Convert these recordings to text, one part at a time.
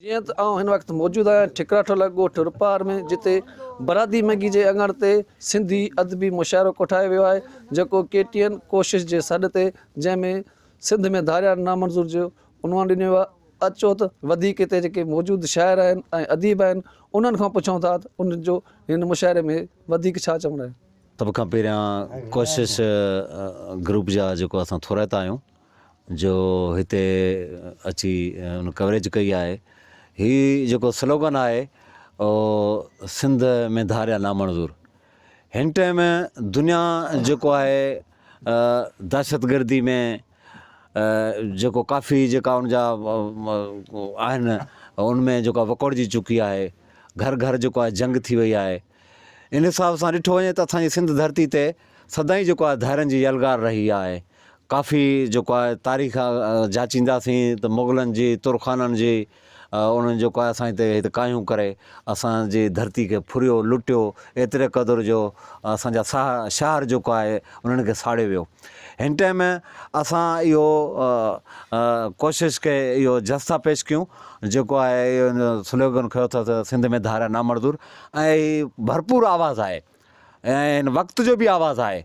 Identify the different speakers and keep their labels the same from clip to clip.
Speaker 1: جيئن ته آئون هن وقت موجود آهيان ٺڪراٺو لڳ ڳوٺ روپار ۾ جتي برادي منگي جي اڱڻ تي سنڌي ادبي مشاعرو ڪوٺايو ويو آهي جيڪو ڪي ٽي اين ڪوشش جي سڏ تي جنهن ۾ سنڌ ۾ ڌاريا نامنظور جو عنوان ڏنو ويو آهي اچو ته وڌيڪ هتي جيڪي موجود شاعر آهن ۽ اديب آهن انهن کان پڇون ٿا ته انهن جو هن مشاعري ۾ وڌيڪ ڇا چوڻ آهي.
Speaker 2: سڀ کان پهريان ڪوشش گروپ جا جيڪو اسان ٿورائتا آهيون جو هتي اچي ان ڪوريج ڪئي آهي هي جيڪو سلوگن آهي اهو سنڌ ۾ ڌاريا نامنظور هن ٽائيم دنيا جيڪو آهي دهشتگردي ۾ جيڪو ڪافي جيڪا ان جا آهن ان ۾ جيڪو وڪوڙجي چڪي آهي گهر گهر جيڪو آهي جنگ ٿي وئي آهي ان حساب سان ڏٺو وڃي ته اسانجي سنڌ ڌرتي تي سدائين جيڪو آهي ڌارين جي يلغار رهي آهي. ڪافي جيڪو آهي تاريخ جاچينداسين ته مغلن جي، ترخانن جي انهن جيڪو آهي اسان تي هتي ڪاهيون ڪري اسان جي ڌرتي کي ڦريو، لٽيو ايتري قدر جو اسان جا شهر جيڪو آهي انهن کي ساڙيو ويو. هن ٽائيم اسان اهو ڪوشش کي اهو جس ٿا پيش ڪيون جيڪو آهي اهو سلوگن کنيو اٿس سنڌ ۾ ڌاريا نامردور ۽ ڀرپور آواز آهي. ۽ هن وقت جو به آواز آهي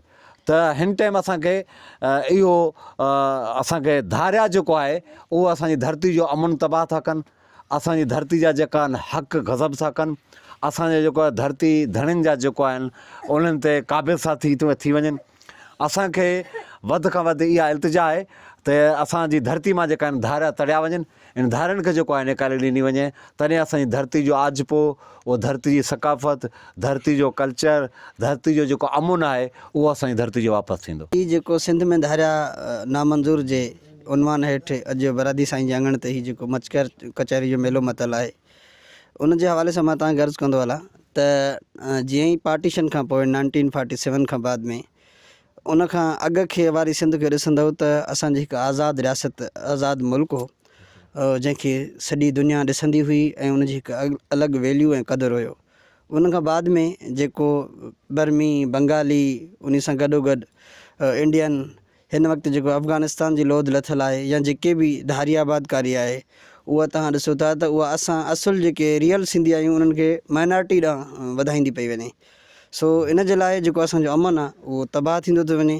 Speaker 2: ته هن ٽائيم اسان کي اهو اسان کي ڌاريا جيڪو آهي اهو اسان جي ڌرتي جو امن تباهه ٿا ڪن اسان جي ڌرتي جا جيڪا آهن حق غضب ٿا ڪن اسان جا جيڪو آهي ڌرتي ڌڻين جا جيڪو آهن انهن تي قابض ٿا ٿي ٿي وڃن اسان کي وڌ کان وڌ اها التجا آهي ته اسان جي ڌرتي مان جيڪا آهن ڌاريا تڙيا وڃن ان ڌارين کي جيڪو آهي نيڪالي ڏني وڃي تڏهن اسان جي ڌرتي جو آجپو، اهو ڌرتي جي ثقافت، ڌرتي جو ڪلچر، ڌرتي جو جيڪو امن آهي اهو اسان جي ڌرتي جو واپس ٿيندو.
Speaker 3: هي جيڪو سنڌ ۾ ڌاريا نامنظور جي عنوان هيٺ اڄ برادي سائين جي اڱڻ تي هي جيڪو مچ ڪچهري جو ميلو متل آهي ان جي حوالي سان مان توهان کي عرض ڪندو هلان ته جيئن ئي پارٽيشن کان پوء نائنٽين فارٽي سيون کان بعد ۾ ان کان اڳ کي واري سنڌ کي ڏسندؤ ته اسان جي هڪ آزاد رياست آزاد ملڪ هو جنهن کي سڄي دنيا ڏسندي هئي ۽ ان جي هڪ الڳ ويليو ۽ قدر هيو ان کان بعد ۾ جيڪو برمي بنگالي ان سان گڏو گڏ انڊين هن وقت جيڪو افغانستان جي لوڌ لٿل آهي يا جيڪي به ڌاري آبادڪاري آهي اها توهان ڏسو ٿا ته اها اسان اصل جيڪي ريئل سنڌي آهيون انهن کي مائنارٽي ڏانهن وڌائيندي پئي وڃي سو ان جي لاء جيڪو اسان جو امن آ اهو تباهه ٿيندو ٿو وڃي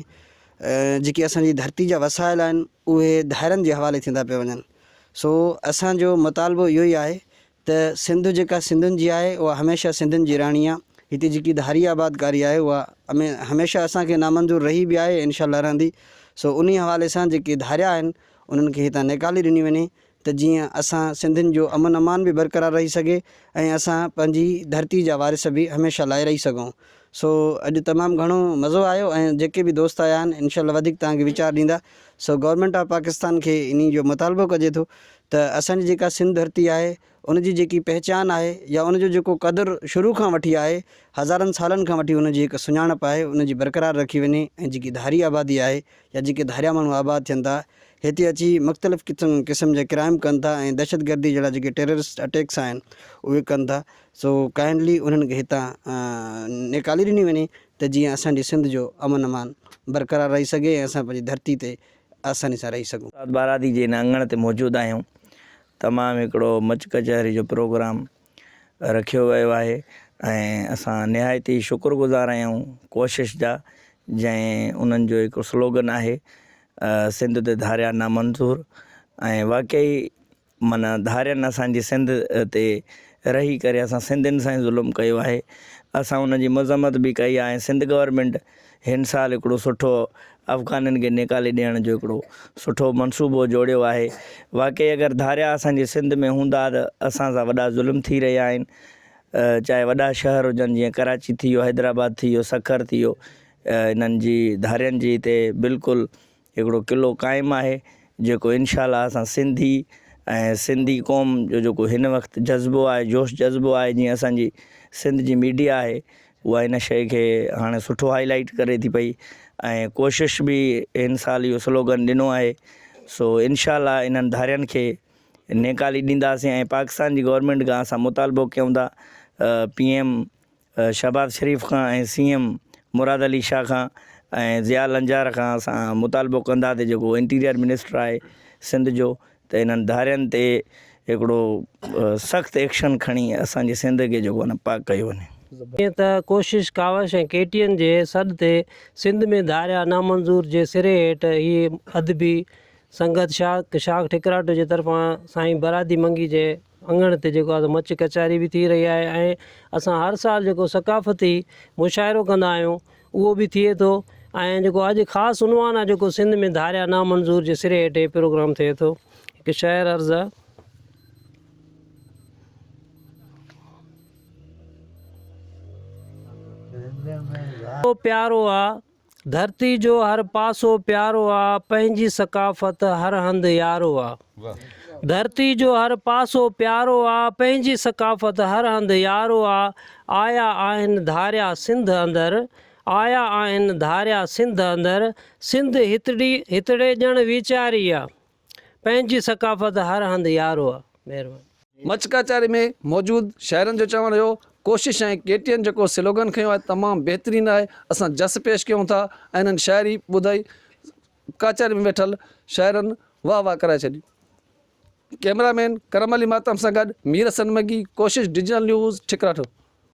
Speaker 3: جيڪي اسان جي ڌرتي جا وسائل آهن اهي ڌارين جي حوالي ٿيندا پيا وڃن سو اسان جو مطالبو اهو ئي آهي ته سنڌ جيڪا سنڌين جي آهي اها هميشه سنڌين جي رهڻي آ هتي جيڪي ڌاري آبادڪاري آهي اها هميشه اسان کي نامنظور رهي به آهي انشاء الله رهندي سو انهي حوالي سان جيڪي ڌاريا آهن انهن کي هتان نيڪالي ڏني وڃي ته جيئن اسان سنڌين جو امن امان به برقرار رهي سگهي ۽ اسان پنهنجي ڌرتي جا وارث به هميشه لاء رهي سگهون سو اڄ تمام گهڻو مزو آيو ۽ جيڪي به دوست آيا آهن انشاء الله وڌيڪ توهان کي ويچار ڏيندا سو گورنمينٽ آف پاڪستان کي انهي جو مطالبو ڪجي ٿو ته اسان جي جيڪا سنڌ ڌرتي آهي ان جي جيڪي پهچان آهي يا ان جو جيڪو قدر شروع کان وٺي آهي هزارن سالن کان وٺي ان جي هڪ سڃاڻپ آهي ان جي برقرار رکي وڃي ۽ جيڪي ڌاري آبادي آهي يا جيڪي ڌاريا ماڻهو آباد ٿين ٿا هتي اچي مختلف قسم قسم جا ڪرائم ڪن ٿا ۽ دهشتگردي جهڙا جيڪي ٽيررسٽ اٽيڪس آهن اهي ڪن ٿا سو ڪائنڊلي انهن کي هتان نيڪالي ڏني وڃي ته جيئن اسان جي سنڌ جو امن امان برقرار رهي سگهي ۽ اسان پنهنجي ڌرتي تي آساني سان رهي سگهون.
Speaker 4: استاد بارادي جي هن اڱڻ تي موجود آهيون تمام هڪڙو مچ ڪچهري جو پروگرام رکيو ويو آهي ۽ اسان نهايت ئي شڪر گذار آهيون ڪوشش جا جنهن انهن جو هڪ سلوگن آهي سنڌ تي ڌاريا نامنظور ۽ واقعي معنيٰ ڌارين اسان جي سنڌ تي رهي ڪري اسان سنڌين سان ئي ظلم ڪيو آهي اسان ان جي مذمت به ڪئي آهي ۽ سنڌ گورنمينٽ هن سال هڪڙو سٺو افغانين کي نيڪالي ڏيڻ جو هڪڙو سٺو منصوبو جوڙيو آهي واقعي اگر ڌاريا اسان جي سنڌ ۾ هوندا ته اسان سان وڏا ظلم ٿي رهيا آهن چاهي وڏا شهر هجن جيئن ڪراچي ٿي ويو حيدرآباد ٿي ويو سکر ٿي ويو انهن جي ڌارين جي هتي بلڪل هڪڙو قلعو قائم آهي جيڪو انشاء الله اسان سنڌي ۽ سنڌي قوم جو جيڪو هن وقت جذبو آهي جوش جذبو آهي جيئن اسان جي سنڌ جي ميڊيا آهي اها هن شيء کي هاڻي سٺو هائي لائيٽ ڪري ٿي پئي ۽ ڪوشش به هن سال اهو سلوگن ڏنو آهي سو انشاء الله انهن ڌارين کي نيڪالي ڏينداسين ۽ پاڪستان جي گورنمينٽ کان اسان مطالبو ڪيون ٿا پي ايم شهباز شريف کان ۽ سي ايم مراد علي شاهه کان ۽ ضياء لنجار کان اسان مطالبو ڪندا ته جيڪو انٽيريئر منسٽر آهي سنڌ جو ته انهن ڌارين تي هڪڙو سخت ايڪشن کڻي اسان جي سنڌ کي جيڪو آهي نه پاڪ ڪيو وڃي.
Speaker 5: جيئن ته ڪوشش ڪاوش ۽ ڪي ٽي اين جي سڏ تي سنڌ ۾ ڌاريا نامنظور جي سري هيٺ هي ادبي سنگت شاخ شاخ ٺڪراٽو جي طرفان سائين برادي منگي جي اڱڻ تي جيڪو آهي مچ ڪچهري به ٿي رهي آهي ۽ اسان هر سال جيڪو ثقافتي مشاعرو ڪندا آهيون اهو به ٿئي ٿو ۽ جيڪو اڄ خاص عنوان آهي جيڪو سنڌ ۾ ڌاريا نامنظور جي سري هيٺ هي پروگرام ٿئي ٿو هڪ شعر عرض آهي. پيارو آ ڌرتي جو هر پاسو پيارو آ پنهنجي ثقافت هر هنڌ يارو آ ڌرتي جو هر پاسو پيارو آ پنهنجي ثقافت هر هنڌ يارو آ آيا آهن ڌاريا سنڌ اندر آيا آهن ڌاريا سنڌ اندر سنڌ هتڙي هتڙي ڄڻ ويچاري آ پنهنجي ثقافت هر هنڌ يارو آ. مهرباني.
Speaker 1: مچ ڪچهري ۾ موجود شاعرن جو چوڻ هيو ڪوشش ۽ ڪي ٽي اين جيڪو سلوگن کنيو آهي تمام بهترين آهي اسان جس پيش ڪيون ٿا ۽ انهن شاعري ٻڌائي ڪچهري ۾ ويٺل شاعرن واهه واهه ڪرائي ڇڏي. ڪئميرا مين ڪرم علي ماتم سان گڏ مير حسن مگي، ڪوشش ڊجيٽل نيوز، ٺڪراٺو.